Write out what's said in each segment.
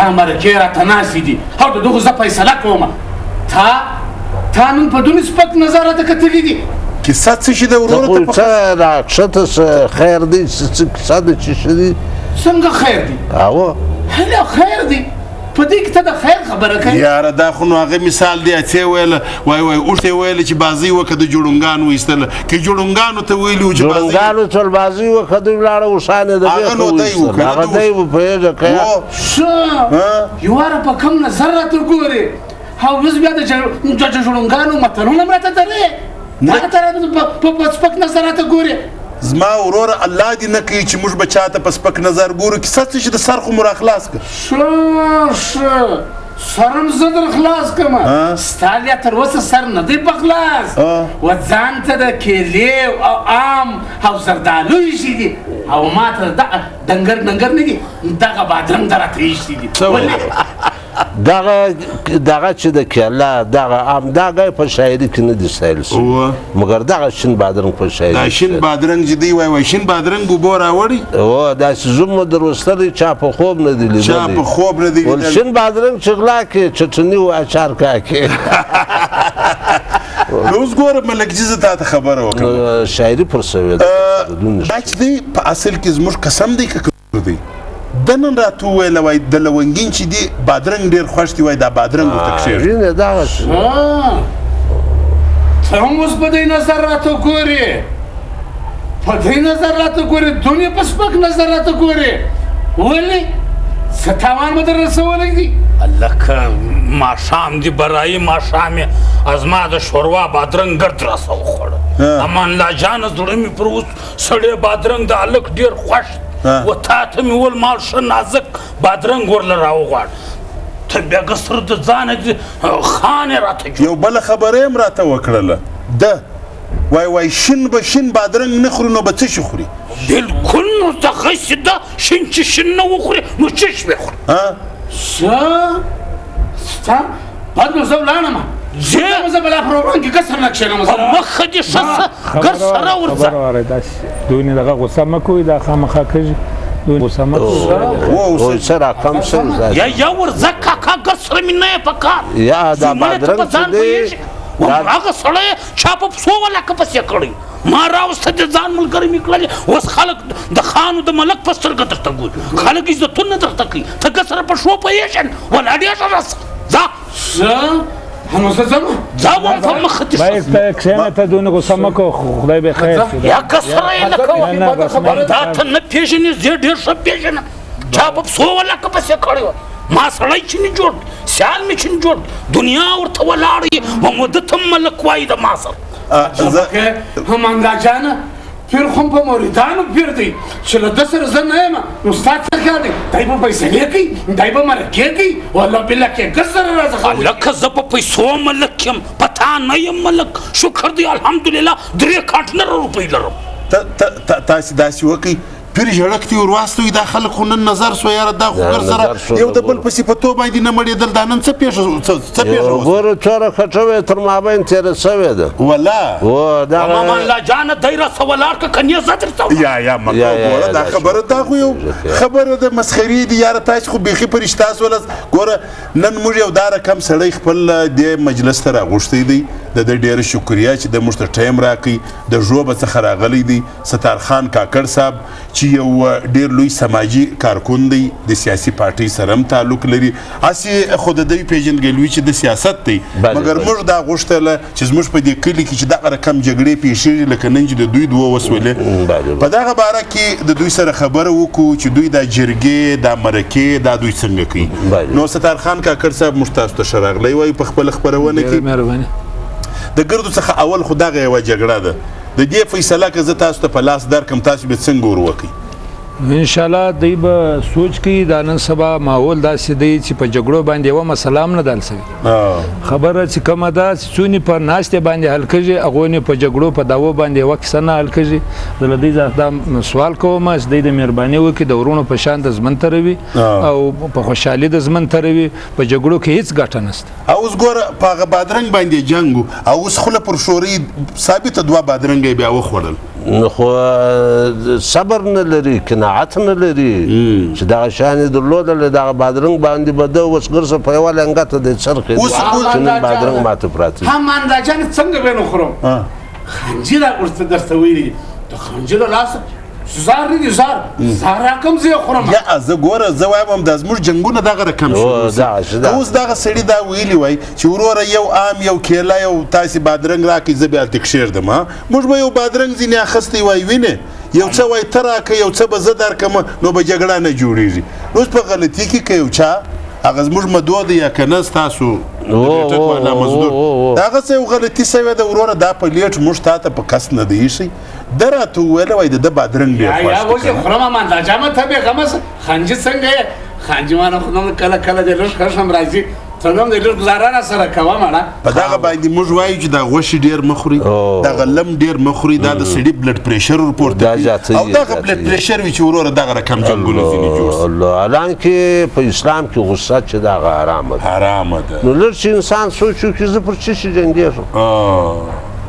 دا مرکې راته ناستې دي او د دغو زه فیصله کوم. تا نن په دونه سپک نظر راته کتلي دي. کیسه څه شي ده وروره؟ ته څه راکښته څه خیر دی؟ څه کیسه ده چې ښه دي؟ څنګه خیر دی؟ هو هله خیر دی، په دې کې ته د خیر خبره کوې. یاره دا خو نو هغه مثال دی چې ویله وای وای اوښ یې ویله چې بازۍ وکړه د جوړونګانو وایستله، که جوړونګانو ته ویلي وو چې جوړونګانو ټول بازۍ وکړه دوی ولاړه اوښان یې د هغه نو دی وو، هغه دی وو، پوهېږه که ښه یواره په کم نظر راته ګورې او اوس بیا د جوړونګانو متلونه هم راته درې، هغه ته په سپک نظر راته ګورې. زما وروره الله دې نه کوي چې موږ به چا ته په سپک نظر ګورو. کیسه څه چې د سر خو مو راخلاص کړه. ښه ښه سر هم زه در خلاص کړم، ستا بیا تر اوسه سر نه دی په خلاص. و ځان ته د کیلې او آم او زردالو ایښي دي او ما ته ډنګر ډنګر نه دي، دغه بادرنګ د راته ایښي دي. دغه دغه چې د کیله دغه ام دغه په شاعري کې نه دي ستایل شوي، مګر دغه شین بادرنګ په شاعري دا شین بادرنګ چې دی وای وای شین بادرنګ اوبو راوړي او داسې زوم مو دروستلی چا په خوب نه دی لیدلی، چا په خوب نه دی لیدلی. شین بادرنګ چې غلا کړې چټني و اچار کا کې. نو اوس ګوره ملک جي زه تا ته خبره وکړم، شاعري پر سوې ده. دا چې دی په اصل کې زموږ قسم دی که دی ده نن راته وویله وای د لونګین چې دي بادرنګ ډېر خوښ دی، وای دا بادرنګ ورته کښېږدي. وینې دغسې ته هم اوس په دې نظر راته ګورې، په دې نظر راته ګورې، دونې په سپک نظر راته ګورې، ولې څه تاوان به در رسولی دی؟ لکه ماښام دي برایي ماښام یې زما د شوروا بادرنګ ګرد راسه وخوړه. امان الله جانه زړه مې پر اوس سړی بادرنګ د هلک ډېر خوښ و، تا ته مې ول مال ښه نازک بادرنګ ورله راوغواړ، ته بیا ګسر د ځانه دې خان یې راته جوړ. یو بله خبره یې هم راته وکړله، ده وای وای شین به شین بادرنګ نه خوري نو به څه شي خوري؟ بلکل نو دغسې ده، شین چې شین نه وخوري نو څه شي به خوري؟ څه ستا بد نو زه ولاړم، ځه زه به دا پروګرام کې ګر سره نه کښېنم. په مخه دې ښه شه ګر سره ورځه. خبره واره داسې دونې دغه غوسه مه کوئ، دا خامخا کږي، دونې غوسه مه کوئ. څه رقم ښه یا یا ورځه کاکا ګر سره مې نه یې په کار. یا دا بادرنګ چې دی هغه سړی چا په پسو ولاکه پسې کړی، ما راوسته د ځان ملګری مې کړلی، اوس خلک د خان او د ملک په سترګه درته ګوري، خلک عزتونه درته کوي، ته ګر سره په ښو پوهېږې ولا ډېره راسه ځه. څه نو زه ځم؟ ځه وم په مخه دې ښه. باید ته کښېنه، ته دونه غوسه مه کوه، خدای به خیر کړي. یا که سره یې نه کوه، دا ته نه پېژنې، زه ډېر ښه پېژنم، چا په پسو ولاکه پسې کړی وه، ما سړی چې نه جوړ، سیال مې چې نه جوړ، دنیا ورته ولاړ یې و ده ته ملک وایي د ما سره. امان الله جانه پیر خو په مریدانو پیر دی چې له ده سره زه نه یم، نو ستا څه خیال دی؟ دی به فیصلې کوي، دی به مرکې کوي، والله بالله کې ګز سره راځه. هلکه زه په پیسو ملک یم، په تا نه یم ملک، شکر دی الحمدلله 3 کانټنره روپۍ لرم. تاسې داسې وکئ، پیر ژړک دې ور واستوئ، دا خلک خو نن نظر سو یاره، دا خو ګر سره یو د بل پسې په تو باندې نه مړېدل، دا نن څه پېښه څه پېښه وسوه؟ ګوره څومره خټه تر مابین تېره سوې ده. ولا امان الله جانه دی راسه ولاړ که کنې زه درته یا یا مه کوه ګوره دا خبره، دا خو یو خبره ده مسخرې دي یاره، تاسې خو بیخي په رښتیا سولاست. ګوره نن موږ یو دا رقم سړی خپل دې مجلس ته راغوښتی دی، د ده ډېره شکریه چې ده موږ ته ټایم راکړي، د ژوبه څخه راغلی دی ستار خان کاکړ صاحب چې یو ډېر لوی سماجي کارکون دی، د سیاسي پارټۍ سره هم تعلق لري، هسې خو د دوی پېژندګلوي چې د سیاست دی، مګر موږ دا غوښتله چې زموږ په دې کلي کې چې دغه رقم جګړې پېښېږي لکه نن چې د دوی دوه وسولې، په دغه باره کې د دوی سره خبره وکړو چې دوی دا جرګې دا مرکې دا دوی څنګه کوي. نو ستار خان کاکړ صاحب موږ تاسو ته ښه راغلی وایو په خپله خپرونه کې. د ګردو څخه اول خو دغه یوه جګړه ده، د دې فیصله که زه تاسو ته په لاس درکړم تاسو به څنګه ور وکئ؟ انشاءالله دوی به سوچ کوي، دا نن سبا ماحول داسې دی چې په جګړو باندې یوه مسله هم نه ده حل سوې. خبره چې کومه ده چې څونې په ناستې باندې حل کېږي، هغونې په جګړو په دعوو باندې یوه کیسه نه حل کېږي. زه له دوی دا سوال کوم چې دوی د مهرباني وکړي، د وروڼو په شان د ژوند تروي او په خوشحالي د ژوند تروي، په جګړو کې هیڅ ګټه نشته. او اوس ګوره په هغه بادرنګ باندې جنګ و، او اوس خوله پر ښورۍ ثابته دوه بادرنګه یې بیا وخوړل. نو خو صبر نه لري، قناعت نه لري، چې دغه شیان یې درلودل، دغه بادرنګ باندې به ده اوس ګرځه په یوه لنګته دی څرخېده چې نن بادرنګ ماته پراته دي. هم اندازه څنګه به یې نه خورم؟ خنجي را ورته درته ویلي دي، د خنجي له لاسه زار نه دي، زار زار راکم زه یې خورم. یا زه ګوره، زه وایم هم دا زموږ جنګونه دغه رقم شروع شي. که اوس دغه سړي دا ویلي وای چې وروره یو آم، یو کیله، یو تاسې بادرنګ راکړئ، زه بیا هلته کښېږدم، موږ به یو بادرنګ ځینې اخیستی وای، وینې یو څه وای ته راکړه، یو څه به زه درکړم، نو به جګړه نه جوړېږي. اوس په غلطي کې که یو چا هغه زموږ مدو دی یا که نه ستاسو د والا مزدور، هغه څه یو غلطي سوې ده وروره، دا پلیټ موږ تا ته په کس نه دی ایښی، ده راته وویل وای د ده بادرنګ ډېر خوښ دی. اوس یې خورم امان جامه، ته بېغمه شه. خانجي څنګه یې؟ خانجي مانه خو نن کله کله دې لږ ښه هم راځي، ته نن دې لږ ګزاره را سره کوه مړه. په دغه باندې موږ وایو چې دا غوښې ډېر مه خورئ، دغه لم ډېر مه خورئ، دا د سړي بلډ پریشر ورپورته کوي، او دغه بلډ پریشر وي چې وروره دغه رقم جنګونه ځینې جوړ شي. حالانکې په اسلام کې غصه چې ده هغه حرامه ده، حرامه ده. نو لږ چې انسان سوچ وکړي زه پر څه شي جنګېږم،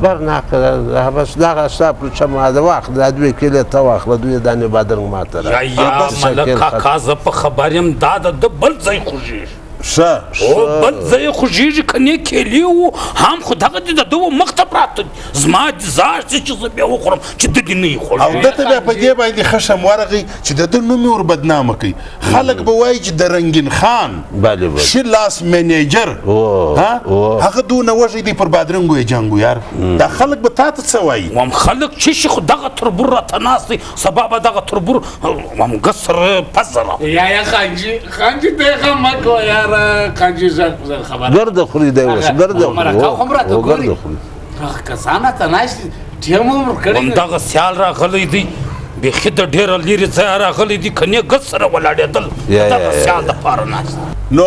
برناکه بس دغه ستا پر چا ما ده واخله، دا دوې کیلې ته واخله، دوې دانې بادرنګ ماته راکړه. یا ملک کاکا زه په خبر یم، دا د ده بل ځای خوږېږي. ښه او بل ځای خوږېږي، که نه کیلې وو هم خو دغه دې د ده و مخ ته پراته دي، زما دې ځار شي چې زه بیا وخورم چې ده دې نه یې خوړلی. او ده ته بیا په دې باندې خشم ورغی چې د ده نوم یې ور بدنامه کړي. خلک به وایي چې د رنګین خان ښي لاس منیجر هغه دونه وږی دی، پر بادرنګو یې جنګ و. یار دا خلک به تا ته څه وایي؟ وام خلک چې شي خو دغه تربور راته ناست دی، سبا به دغه تربور وام ګسر پزه را. یا یا خانجي، خانجي ته یې غم مه کوه یاره، خانجي زر خبره. ګرده خوري دی اوس، ګرده خوري، ګرده خوري. هغه کسان راته ناست دي، ټیم هم ورکړی دی. همدغه سیال راغلی دی، بیخي د ډېره لیرې ځایه راغلی دی، که نه ګز سره ولاړېدل دغه سیال دپاره ناست. نو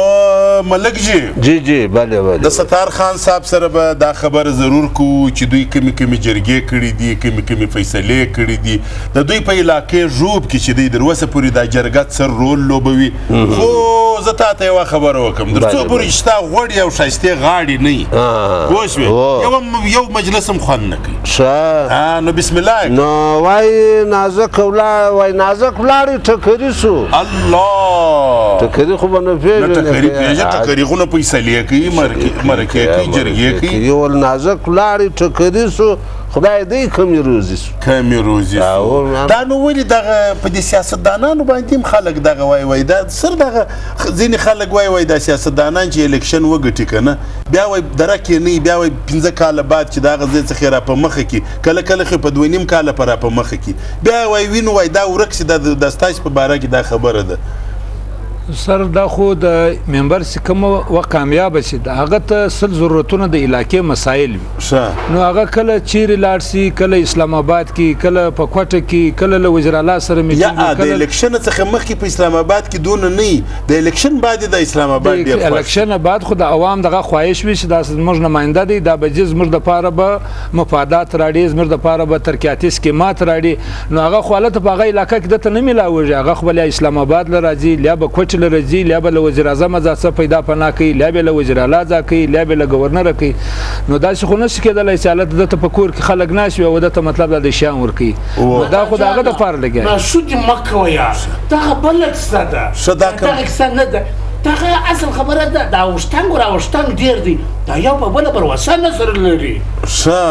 ملک جی، جی جی بله بله، د ستار خان صاحب سره به دا خبره ضرور کوو چې دوی کمې کمې جرګې کړې دي، کمې کمې فیصلې کړې دي، د دوی په علاقې ژوب کې چې دی در اوسه پورې دا جرګه څه رول لوبوي. خو زه تا ته یوه خبره وکړم، در څو پورې چې ستا غوړې او ښایستې غاړې نه وي، پوه شوې، یو مجلس هم خوند نه کوي. ښه نو بسم الله. نو وایي نازک ولاړ، وایي نازک ولاړې ټکري شو. الله، ټکري خو به نه پېژنې. ټکري پېژنې، ټکري خو نه فیصلې کوي، مرکې کوي، جرګې کوي. یو نازک ولاړې ټکري شو، خدای دی کمې روزي شو، کمې روزي شو. دا نو ولې دغه په دې سیاستدانانو باندې هم خلک دغه وایي، وایي دا سر دغه ځینې خلک وایي، وایي دا سیاستدانان چې الیکشن وګټي که نه بیا وایي درک یې نه وي، بیا وایي 5 کاله بعد چې د هغه ځای څخه یې را په مخه کړي، کله کله خو په 2.5 کاله په را په مخه کړي، بیا وایي وینو وایي دا ورک شي. دا ستاسې په باره کې دا خبره ده. سر دا خو د ممبر چې کوم وخت کامیابه شي، د هغه ته سل ضرورتونه د علاقې مسایل وي. نو هغه کله چیرې لاړ شي، کله اسلام آباد کې، کله په کوټه کې، کله له وزیر اعلی سره میټینګ. یا د الیکشن څخه مخکې په اسلام آباد کې دونه نه وي، د الیکشن بعد د اسلام آباد ډېر خوښ. الیکشن بعد خو د عوام دغه خواهش وي چې دا زموږ نماینده دی، دا به ځي زموږ دپاره به مفادات راړي، زموږ دپاره به ترقیاتي سکیمات راړي. نو هغه خو هلته په هغه علاقه کې ده ته نه میلاویږي، هغه خو به له اسلام آباد له راځي، لا به کوټې له راځي، لا به له وزیر اعظمه ځا څه پیدا پناه کوي، لا به له وزیر اعلی ځا کوي، لا به له ګورنره کوي. نو داسې خو نه شي کېدلی چې هلته ده ته په کور کې خلک ناست وي او ده ته مطلب دا د شیان ورکوي. نو دا خو د هغه دپاره لګیا دی. ناشونې مه کوه یار، دغه بله کیسه ده، دغه کیسه نه ده، دغه اصل خبره ده. دا اوښتنګ راوښتنګ ډېر دی، دا یو په بله بروسه نه سره لري. ښه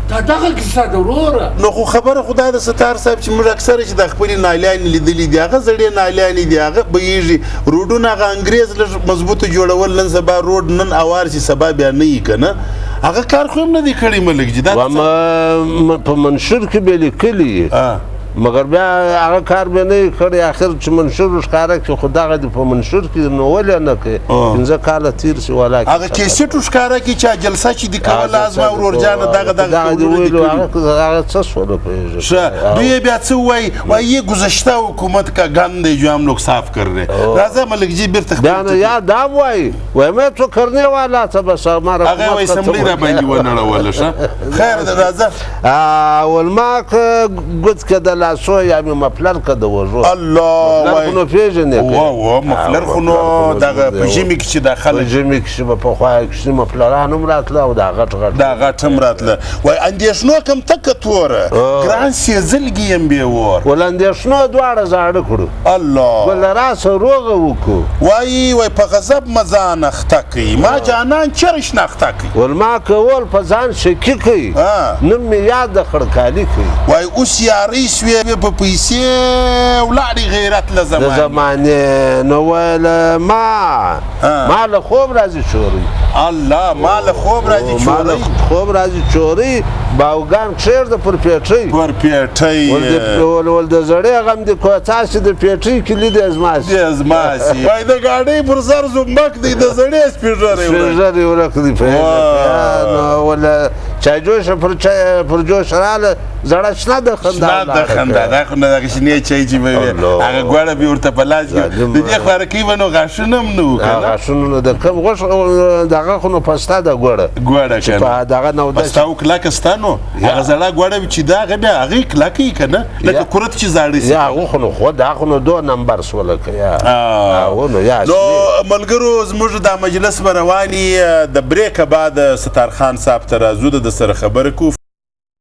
دا دغه کیسه ده وروره. نو خو خبره خو دا ده ستار صاحب چې موږ اکثره چې د خپلې نالیانې لیدلې دي، هغه زړې نالیانې دي، هغه بهیږي روډونه، هغه انګرېز لږ مضبوطه جوړول، نن سبا روډ نن اوار چې سبا بیا نه وي که نه، هغه کار خو هم نه دی کړی ملک جي. دا په منشور کې به لیکلي، مګر بیا هغه کار به نه کړی. اخر چې منشور ښکاره کړي، خو دغه دې په منشور کې نو ولې نه کوي؟ 5 کاله تېر شي ولا هغه کیسټ ښکاره کړي چې جلسه چې دې کوله زما ورور جانه دغه دغه دې ویلو، هغه څه سوله پوهېږي. ښه دوی بیا څه وایي؟ وایي یې ګذشته حکومت کا ګند دی جو هم لوګ صاف کر رہے. راځه ملک جي بیرته بیا نو یا دا وایي، وایي مې تو کرنې والا څه بس هغه وایي اسمبلۍ را باندې ونړوله. ښه خیر ده راځه. ولماک ګوت کېدل لاسو یا مې مفلر که د وږو. الله مفلر خو نو پېژنې که؟ وه مفلر خو نو دغه په ژمي کې چې دا په خلک ژمي کې چې به پخوا کوچني مفلران هم راتله او دا غټ غټ دا غټ هم راتله. وای اندېښنو کم تکه توره، ګران سېځلګي یم بې اور. ول اندېښنو دواړه زاړه کړو. الله ول راسه روغه وکړو. وای وای په غضب مه ځان اخته کوي، ما جانان چېرې شناخته کوي. ول ما کول په ځان شکي کوي، نوم مې یاد د خړکالي کوي. وای اوس یارۍ سوې په پیسې ولاړې غیرت له د زمانې. زمانې نو ویل ما ما له خوب راځي چوري. الله ما له خوب راځي ما له چوري. خوب راځي چوري، باوګان کښېږده پر پیټۍ. پر پیټۍ. ول د زړې غم دې کوڅه سي د پیټۍ کلي دې زما سي. دې زما سي. وای د ګاډۍ پر سر زومبک دی د زړې سپیږری ورک. سپیږری ورک دی نو ول چای جوش پر جوش راله زړه شنه د خندا شنه د خندا. دا خو نه دغه شنې چای چې به وي هغه ګوړه به ورته په لاس کې د دې خوارکۍ به نو غاښونه هم نه وو که نه؟ غاښونه نو د کوم غوښ دغه خو نو پسته ده ګوړه ګوړه که نه دغه نو پسته او کلکه سته نو هغه زړه ګوړه چې دا هغه بیا هغې کلکه یي که نه لکه کورت چې زاړه سي. یا هغه خو نو خو دا خو نو دوه نمبر سوله که یا هغه نو یا نو ملګرو زموږ دا مجلس به روان د بریکه بعد ستار خان صاحب ته راځو د ده سره خبره کوو.